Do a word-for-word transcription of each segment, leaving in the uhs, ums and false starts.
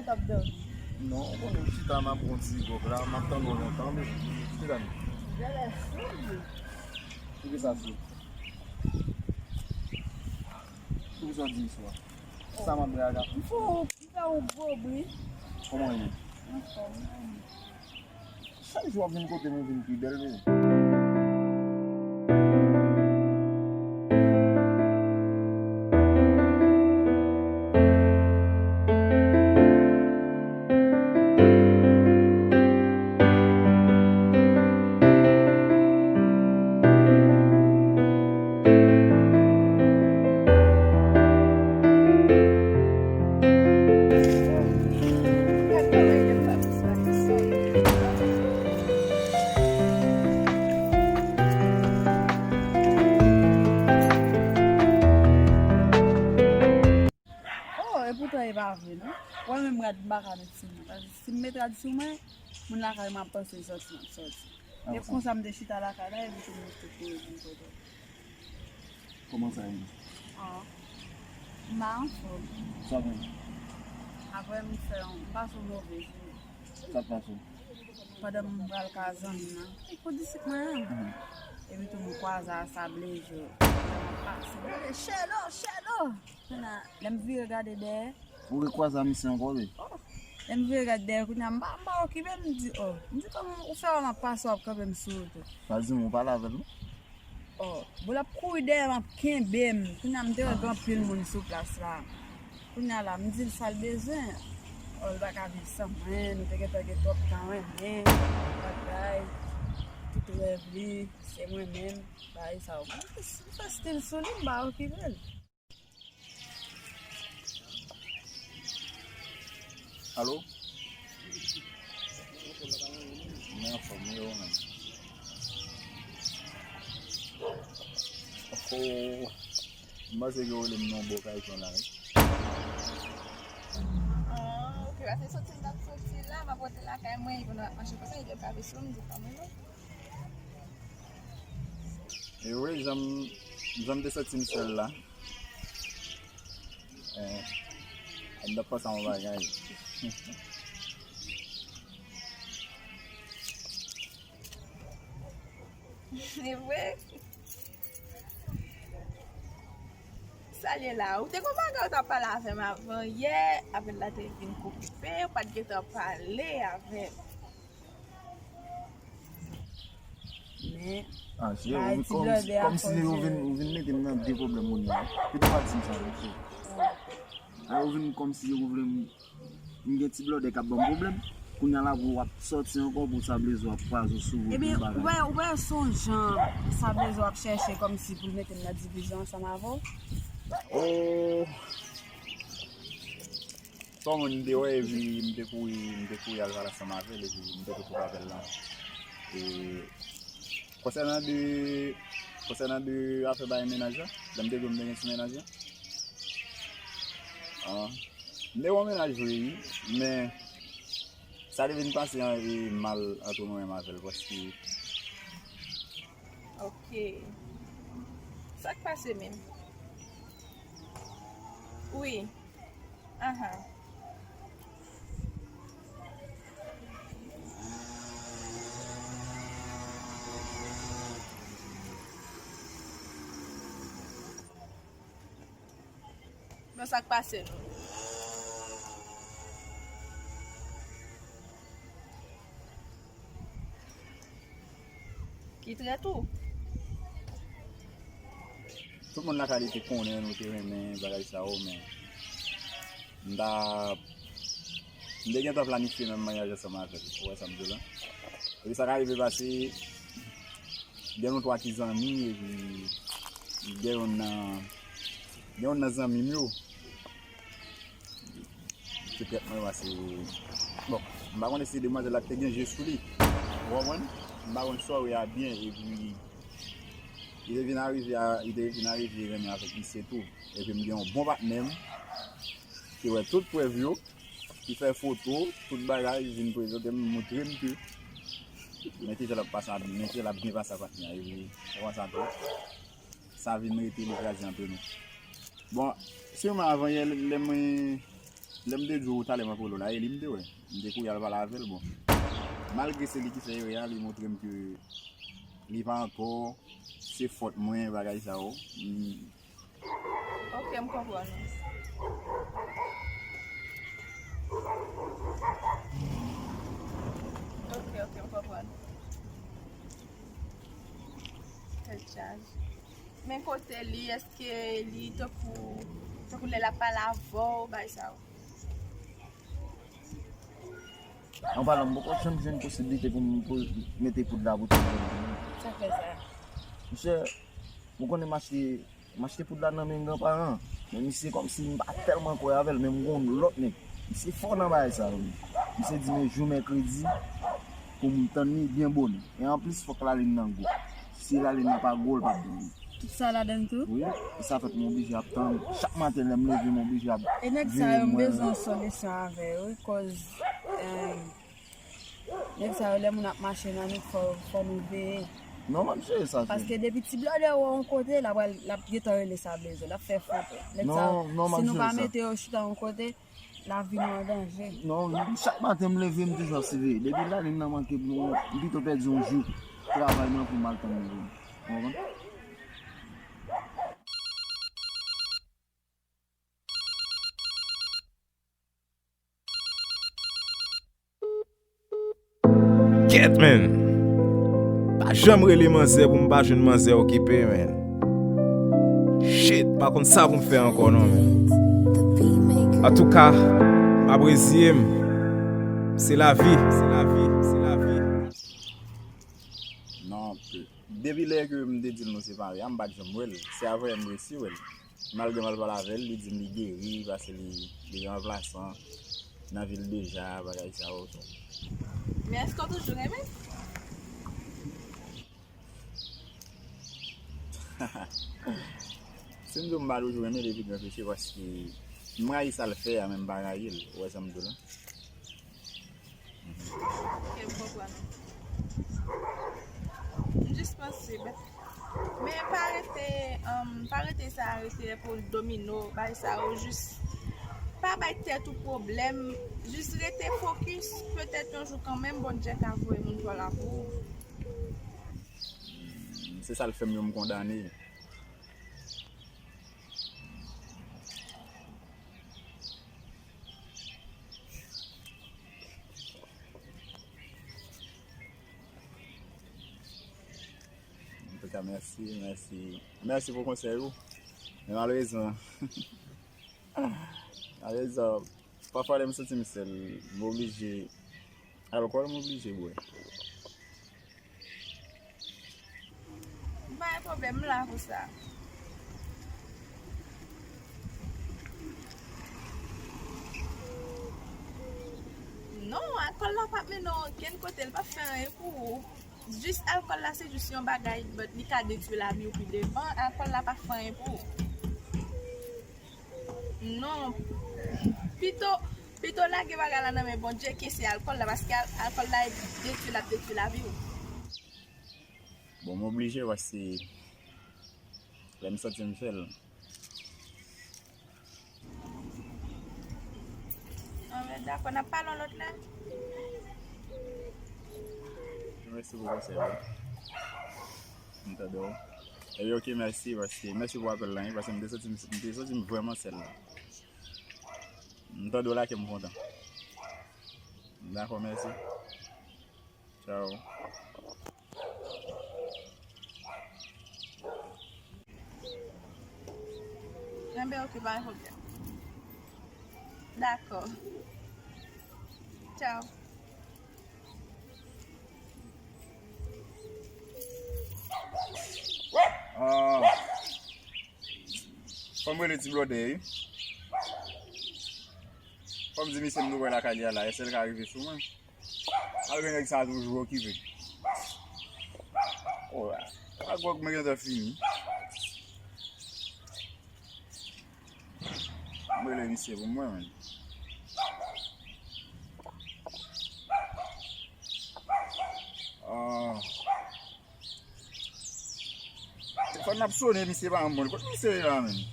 T ap dòmi. Non, ou konnen m chita m ap pran ti gwòg la, m ap tann ou lontan, men chita m. Genlè sou li. Poukisa sou? Poukisa w di m sou a? Sa m ap bwè a? M fè w, m fè w gwo bri. Kòman w ye? Anfòm. Chak jou w ap vin kote m, ou vin pi bèl, bebe. Oh, epoutan e pa vre non. Mwen menm rad m pa ka met sou mwen. Paske si m met rad sou mwen, moun lakay mwen ap panse m sòti, m ap sòti. E konsa m te chita lakay la, epi tou m te kouri vin kote w. Kòman sa ye? Ah, m pa anfòm. Sa gen? Apre m fè yon, m pase yon move jounen. Sa k pase w? Pandan m pral ka zanmi nan, pou disip mwen an. Mhm. Epi tou m kwaze a sa Blazer. Pase, gade, Chelo, Chelo! Kounye a, lè m vire gade dèyè. Ou rekwaze a misye ankò, wi? Oh, lè m vire gade dèyè, kounye a, m pa, m pa okipe, m di, oh. M di, kòman ou fè wè m ap pase, w ap kanpe m sou wout ou? Pa di m ou pale avè l, non? Oh, bon, l ap kouri dèyè m, ap kenbe m. Kounye a, m te wè gen anpil moun sou plas la. Kounye a la, m di l sa l bezwen. Oh, l pa ka viv san mwen, nou te gentan gen twòp tan renmen, bagay, tout rèv li, se mwen menm, bagay sa yo. M fè, m fè stil sou li, m pa okipe l. Alo? Mwen anfòm, e ou menm? Oh, m panse ke w rele m nan bò kay son la, wi. Ah, ok, paske soti m t ap soti la, m ap rete lakay mwen, epi nou ap mache konsa, epi yo kabe sou m, di pa mwen non. E wi, jan m, jan m te santi m sèl la. Eh, m t ap panse a yon bagay. E vre? Sa l ye la? Ou te gon bagay ou t ap pale avè m avan yè, apre l la te vin koupe, ou pa t gentan pale avè m. Men, ah, se bagay ou ti kòm, blòdè a kòm si fò ou vin, di ou vin mete m nan de pwoblèm kounye a. Pito pa di m sa, mesye. Ah, ou vin kòm si ou vle m, m gen ti blòdè k ap ban m pwoblèm. Kounye a la pou w ap sòti ankò pou sa Blazer ap kwaze w sou wout. Ebyen, ou bagay. Ou wè, ou wè se yon jan sa Blazer ap chèche kòm si pou l mete m nan divizyon ansanm avè w. Oh. Sòm m te wè, epi m te kouri, m te kouri al pale ansanm avè l, epi m te tou koupe avè l lan. E, konsènan de, konsènan de afè bagay mennaj la, lè m te di w m te gen ti mennaj la, ah, m te gen yon mennaj vre, wi, men sa te vin pase an, e, mal antre mwen menm avè l, paske. Ok. Sa k pase menm? Wi. Ahan. Bon, sa k pase nou? Ki trèt ou? Tout moun lakay li te konnen nou te renmen bagay sa yo, men m ta, m te gentan planifye menm maryaj ansanm avè l. Ou wè sa m di w la? Epi sa ka rive pase, gen nou twa ki zanmi, epi gen youn nan, gen youn nan zanmi m yo. Petèt mwen wè se, bon, m pa konnen si demwazèl la te gen je sou li. Ou konprann? M pa konn sa w wè a byen, epi li te vin arive a, li te vin arive renmen avèk misye tou. Epi m gen yon bon patnè m ki wè tout prèv yo, ki fè foto, tout bagay, vin prezante m, montre m ke men kijan l ap pase, men kijan l ap byen pase ak patnè a. Epi, ou konn sa tou, sa vin rete li kraze antre nou. Bon, siman avan yè, lè mwen, Lè m te di w talè m ap rele w la, e li m te wè. M te kouri al pale avè l, bon. Malgre se li ki fè erè a, li montre m ke li pa ankò, se fòt mwen, bagay sa yo. M Ok, m konprann ou. Ok, ok, m konprann. Tèt chaje. Men kote li, èske li tankou, tankou lè l ap pale avè w, bagay sa yo? An palan, m poko janm jwenn posiblite pou m, pou mete poud la pou tèt mwen. Sa k fè sa? Misye, ou konnen m achte, m achte poud la nan men granparan. Men misye kòmsi m pa tèlman kwè avè l, men m gon lòt nèg. Misye fò nan bagay sa yo. Misye di men jou mèkredi pou m tann li byen bonè. E anplis, fòk lalin nan gwo. Si lalin nan pa gwo, l p ap bon. Tout sa ladann tou? Wi, e sa fè m oblije ap tann. Chak maten, lè m leve, m oblije ap veye mwen. E nèg sa yo, m bezwen sòl leson avè yo, wi, kòz, eh, nèg sa yo, lè moun ap mache nan nou, fò, fò nou veye. Non, m ap jere sa, frè. Paske depi ti blòdè wè yon kote, l ap, l ap gentan rele sa blèzè, l ap fè fwonte. Nèg sa yo, non, non, m ap jere sa. Si nou pa mete yo chita yon kote, lavi nou an danje. Non, chak maten m leve, m toujou ap siveye. Depi lalin nan manke pou mwen, m pito pèdi yon jou travay mwen pou m al tann li vini. Ou konprann? Kèt, man! Pa janm rele manzè pou m pa jwenn manzè okipe, man. Shit, pa konn sa pou m fè ankò non, man. Antouka, m ap reziye m. Se lavi, se lavi, se lavi. Non, depi lè ke m te di l nou separe a, m pa t janm wè l. Se apre m resi wè l. Malgre m al pale avè l, li di m li geri, paske li, li gen ranplasan nan vil deja, bagay sa yo. Men èske w toujou renmen? Si m di w m pa toujou renmen, li vin reflechi, paske m rayi sa l fè a, men m pa rayi l. Ou wè sa m di w la? Ok, m konprann ou. M jis panse, men, men pa rete, um, pa rete sa, rete pou domino, bay sa yo, jis pa bay tèt ou pwoblèm, jis rete fokis, petèt yon jou kanmenm, Bondye ka voye moun pa w la pou ou. Se sa l fè m yo m kondane. Antouka, mèsi, mèsi. Mèsi pou konsèy ou. Men malerezman, malerezman, pafwa lè m santi m sèl, m oblije, alkòl m oblije bwè. Pa gen pwoblèm, m la pou sa. Non, alkòl la p ap mennen w okenn kote, l p ap fè anyen pou ou. Jis alkòl la, se jis yon bagay, but li ka detwi lavi w pi devan. Alkòl la p ap fè anyen pou ou. Non. Pito, pito lage bagay la nan men Bondye ke se alkòl la, paske al-, alkòl la detwi, l ap detwi lavi w. Bon, m oblije, paske lè m santi m fè l. Anben, dakò, n ap pale yon lòt lè. Mèsi pou konsèy ou. M tande w. Epi, ok, mèsi, paske, mèsi pou apèl la, wi, paske m te santi m, m te santi m vrèman sèl la. M tande w la, kè m kontan. Dakò, mèsi. Tchao. Enben, ok, pa gen pwoblèm. Dakò. Tchao. Ah. Fò m rele ti blòdè, wi. Fò m di misye m dwe wè lakay li a la, èske l ka rive sou mwen? Malgre nèg sa a toujou okipe. Oh, a gwòg mwen gentan fini. M rele misye pou mwen, menm. Ah. Telefòn nan ap sone, misye pa ranponn. Kot misye ye la, menm?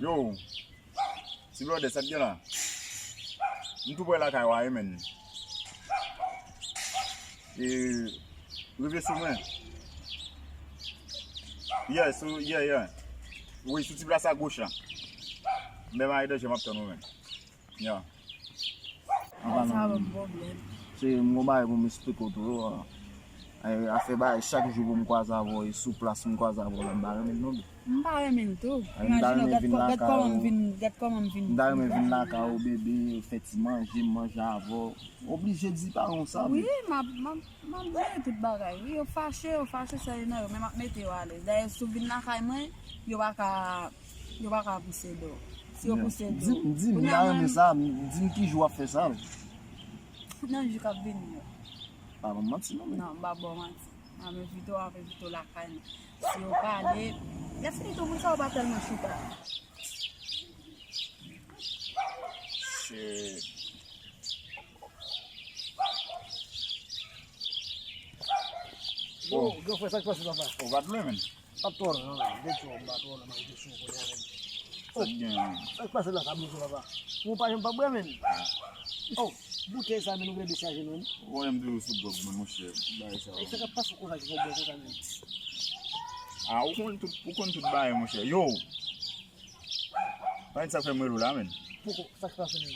Yo, ti blòdè, sa k gen la? M tou prè lakay ou a wi, menn. E, rive sou mwen. Yeah, sou, yeah, yeah. Wi, sou ti plas a goch la. M byen mare danje, m ap tann ou, menn. Yeah. Anpa sa pa ban m pwoblèm. Se m gon bagay pou m esplike w tou. Ay, afè bagay chak jou pou m kwaze avè w, e sou plas m kwaze avè w la, m pa renmen l non. M pa renmen l tou. Ay, m ta renmen vin lakay ou. Gad kòman m vin, gad kòman m vin. M ta renmen vin lakay ou, bebe, fè ti manje, m manje avè w. Oblije di paran w sa, wi, bebe. M ap, m ap, m ap jere tout bagay, wi. Yo fache, yo fache, sa yo nan yo, men m ap mete yo alèz. Dayè, si w vin lakay mwen, yo pa ka, yo pa ka pouse do. Si yo pouse do. Di m, di m, m ta renmen sa, di m ki jou w ap fè sa. Nan jou k ap vini yo. Pa ban m manti non, men. Non, m pa ba w manti. M ap envite w, m ap envite w lakay nou. Si yo pale, lè fini tou, moun sa yo pa tèlman chita. Shit. Yo, gran frè, sa k pase, papa? Ou pa t lwen, menn. Pa t twò lwen, non, menn. Gen twò, m pa twò lwen, m al te sou kounye a, menn. Sa k gen, menn? Sa k pase la, sa bloke, papa? Ou pa janm pa bwè, menn. Oh, boutèy sa, menn, ou vle dechaje, menn? Ou konnen m toujou sou dwòg, mwen, monchè. Bagay sa yo. Sa k ap pase w konsa ki fè w bwè konsa, menn? Ah, ou konn tout, ou konn tout bagay, monchè. Yo! Mwen sa fè m rele w la, menn. Poko, sa k pase, menn?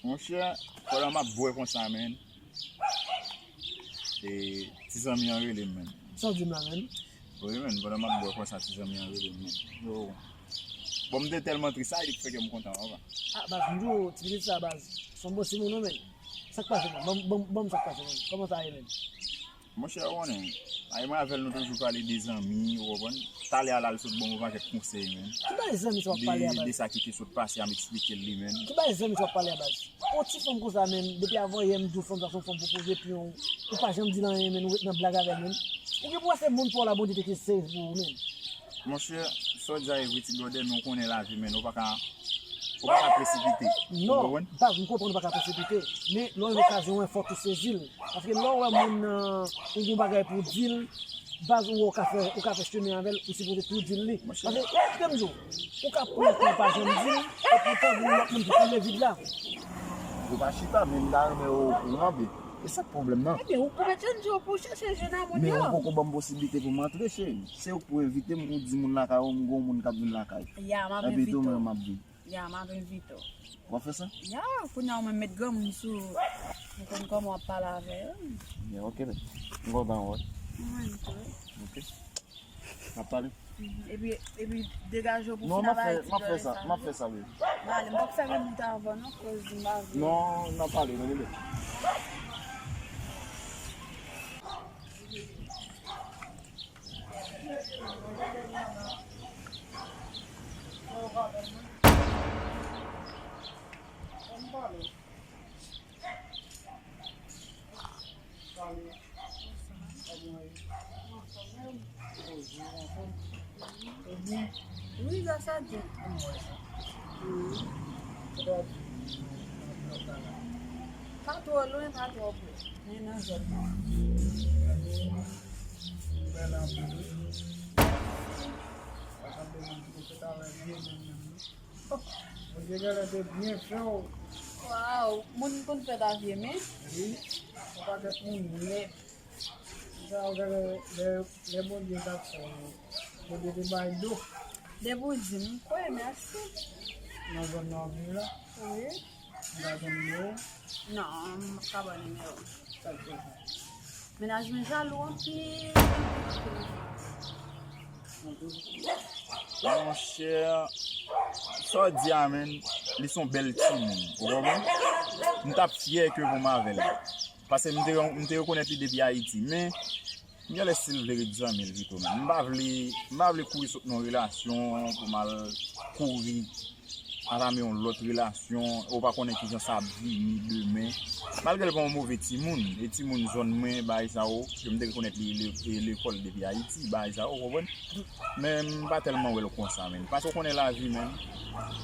Monchè, pandan m ap bwè konsa, menn. E, ti zanmi an rele m, menn. Sa w di m la, menn? Wi, menn, pandan m ap bwè konsa, ti zanmi an rele m, menn. Yo. Bon, m te tèlman tris, sa li k fè kè m kontan, papa. Ah, baz, m di w, ti pitit sa, baz. Se yon bon timoun, wi, menn. Sa k pase, menn? Ban m, ban m, ban m sa k pase, menn. Kòman sa ye, menn? Monchè, ou konnen, ay mwen avè l, nou toujou pale de zanmi, ou konprann? Talè a la, l sot ban m yon pakèt konsèy, menn. Ki bagay zanmi sa w ap pale a, baz? De, de sa ki te sot pase a, m eksplike l li, menn. Ki bagay zanmi sa w ap pale a, baz? Yon ti fanm konsa, menn, depi avan yè m di w fanm sa se yon fanm pou poze pye w, ou pa janm di l anyen, menn, ou ret nan blag avè l, menn. Ou gen pou wè se moun pa w la Bondye te kite sere pou ou, menn. Monchè, sa w di a e vre, ti blòdè, men ou konnen lavi, menn, ou pa ka, ou pa ka presipite. Non, baz, m konprann ou pa ka presipite, men lè w jwenn okazyon an, fòk ou sezi l. Paske lè w wè moun nan, ou gen bagay pou w di l, baz, ou wè ou ka fè, ou ka fè chemen avè l, ou sipoze tou di l li. Paske, kite m di w, ou ka pran tan ou pa janm di l, epi w tann yon lòt moun ki konble vid la. Yo pa chita, men m ta renmen yo okouran, bebe. E sa k pwoblèm nan? Ebyen, ou pou mèt janm di yo pou w chèche jèn a moun yo. Men ou poko ban m posiblite pou m antre, cheri. Se ou k pou envite m, ou di moun lakay ou, m gon moun k ap vin lakay. Ya, m ap envite w. Epi tou, mwen, m ap vin. Ya, m ap envite w. W ap fè sa? Ya, kounye a ou menm met granmoun sou ou, ou konn kòman w ap pale avè yo. Ya, ok, men. M kontan wè. Mwen tou. Ok. N ap pale. Mhm. Epi, epi degaje w pou fin avè ti blòdè sa. M ap fè sa, m ap fè sa, bebe. M ale, m p ap fè gen mout avan non, koz m pa vle. Non, n ap pale, non, bebe. Wi, gras a Dye. Pa twò lwen, pa twò pre. Men nan zòn nan. Bèl anpil, wi. Sa sanble moun ki te fèt avè vye menm menm, wi. Bondye genlè te byen fè w. Waw, moun konn fèt avye men. Wi, yon pakèt moun lèd. Sa w genlè, lè, lè Bondye t ap fè w, Bondye te bay do. Depi w di m, m kwè, mèsi. Nan zòn nan w ap viv la? Wi. M ka jwenn nimewo w? Non, m p ap ka ba w nimewo m. Sa k fè sa? Mennaj mwen jalou anpil, anpil, anpil, anpil. Monchè, sa w di a, menn, li se yon bèl timoun, ou konprann? M t ap fyè ke pou m avè l. Paske m te, m te rekonèt li depi Ayiti, men m genlè si l vle ret zanmi l pito, menn. M pa vle, m pa vle kouri sot nan yon relasyon pou m al kouri antame yon lòt relasyon, ou pa konnen kijan sa ap vini demen. Malgre l pa yon move timoun, e timoun zòn mwen, bagay sa yo, ke m te rekonèt li le-, e lekòl depi Ayiti, bagay sa yo, ou konprann? Men m pa tèlman wè l konsa, menn. Paske w konnen lavi, menn.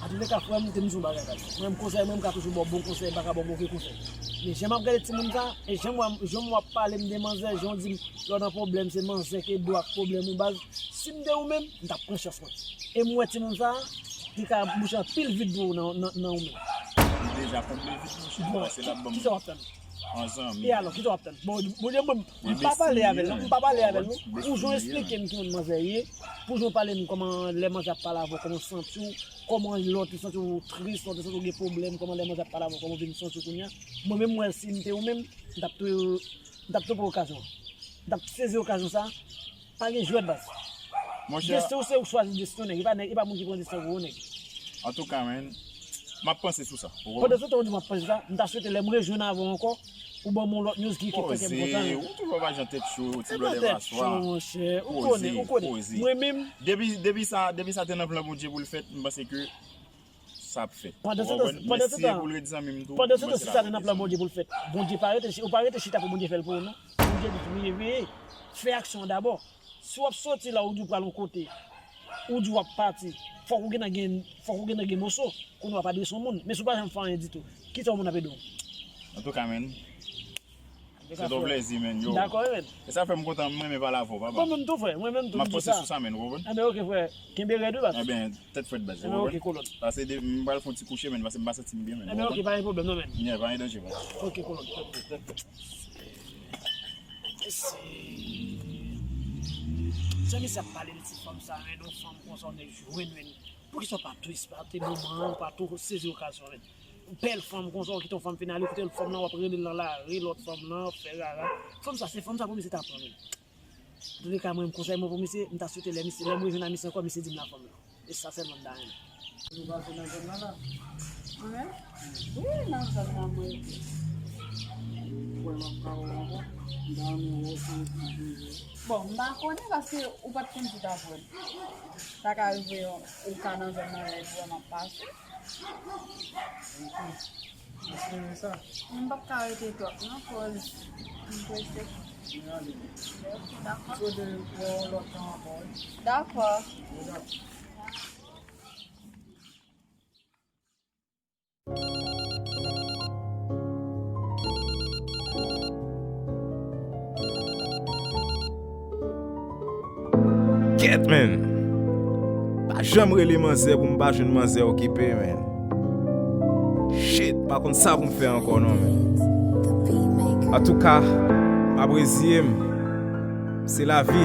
Antouleka, frè m, te m di yon bagay, baz. Mwen, m konsèy, mwen, m ka toujou ba w bon konsèy, m pa ka ba w move konsèy. Men jan m ap gade timoun sa, e jan m wè, jan w ap pale m de manzè, jan w di m, lè w nan pwoblèm, se manzè ki ede w ak pwoblèm ou, baz. Si m te ou menm, m t ap pran chans mwen. E m wè timoun sa, Li ka bouche anpil vid pou ou nan, nan, nan ou menm. Li deja konble vid, monchè. Bon, paske l ap ban m kisa w ap tann? An zanmi. E alò, kisa w ap tann? Bon, Bondye, mwen, m pa pale avè l, non. M pa pale avè l, non. Pou jan w eksplike m ki moun manzè ye, pou jan w pale m kòman lè manzè ap pale avè w, kòman w santi w, kòman lè w te santi w tris, lè w te santi w gen pwoblèm, kòman lè manzè ap pale avè w, kòman w vin santi w kounye a. Mwen menm, mwen, si m te ou menm, m t ap tou, m t ap tou pran okazyon an. M t ap sezi okazyon sa a. Pa gen jwèt, baz. Monchè. Desten w, se ou k chwazi desten w, nèg. E pa nèg, e pa moun ki pran desten pou ou, nèg. Antouka, menn, m ap panse sou sa. Ou konprann? Pandan se tan ou di m ap panse sa, m ta swete lè m rejwenn avè w ankò, ou ban m yon lòt news ki kèk kèk m kontan. Poze, ou toujou ap aji an tèt cho, ti blòdè paswa. Tèt cho, monchè. Ou konnen, ou konnen. Poze, poze. Mwen menm. Depi, depi sa, depi sa te nan plan Bondye pou l fèt, m panse ke sa ap fèt. Pandan se tan, pandan se tan, pandan se tan, si sa te nan plan Bondye pou l fèt, Bondye pa rete, ou pa rete chita pou Bondye fè l pou ou, non. Bondye di tou, reveye, fè aksyon an dabò. Si w ap soti la, ou di w pral yon kote, ou di w ap pati, fòk ou gentan gen, fòk ou gentan gen moso. Kounye a w ap adrese yon moun. Men si w pa janm fè anyen ditou, kisa yon moun ap ede w? Antouka, menn, se te yon plèzi, menn, yo. Dakò, menn. E sa fè m kontan, m renmen pale avè w, papa. Mwen menm tou, frè, mwen menm tou, m ap panse sou sa, menn, ou konprann? Enben, oke, frè, kenbe rèd, wi, baz. Enben, tèt frèt, baz, ou konprann? Enben, oke, kolòn. Pase de, m pral fè yon ti kouche, menn, pase m pa santi m byen, menn, ou konprann? Enben, oke, pa gen pwoblèm, non, menn. Yeah, pa gen danje, baz. Oke, kolòn, tèt frèt, tèt frèt. Mesye. Jan misye ap pale de ti fanm sa, menn, yon fanm konsa, w nèk jwenn, menn. Poukisa w pa tou espate moman an, w pa tou sezi okazyon, menn? Bèl fanm konsa, w kite yon fanm fin ale, kote fanm nan, w ap rele l nan lari, lòt fanm nan, fè rara. Fanm sa, se fanm sa pou misye ta pran, menn. Antouleka, mwen, konsèy mwen pou misye, m ta swete lè misye, lè m rejwenn a misye ankò, misye di m la fanm nan. E sa sèlman m ta renmen. Ou pase nan zòn nan la? Mwen menm? Wi, nan zòn nan mwen rete. Ou kwè m ap ka wè w ankò? M ta renmen wè w sou rezo. Bon, m pa konnen paske ou pa t konn si w t ap wè m. Sa ka rive ou ka nan zòn nan la epi w wè m ap pase. Ok. M espere sa. M p ap ka rete twòp non, koz m prese. Mwen ale. Ok, dakò. M swete wè w lòt tan ankò, wi. Dakò. Wi, dakò. Kèt, menn! Pa janm rele manzè pou m pa jwenn manzè okipe, menn. Shit, pa konn sa pou m fè ankò non, menn. Antouka, m ap reziye m. Se lavi.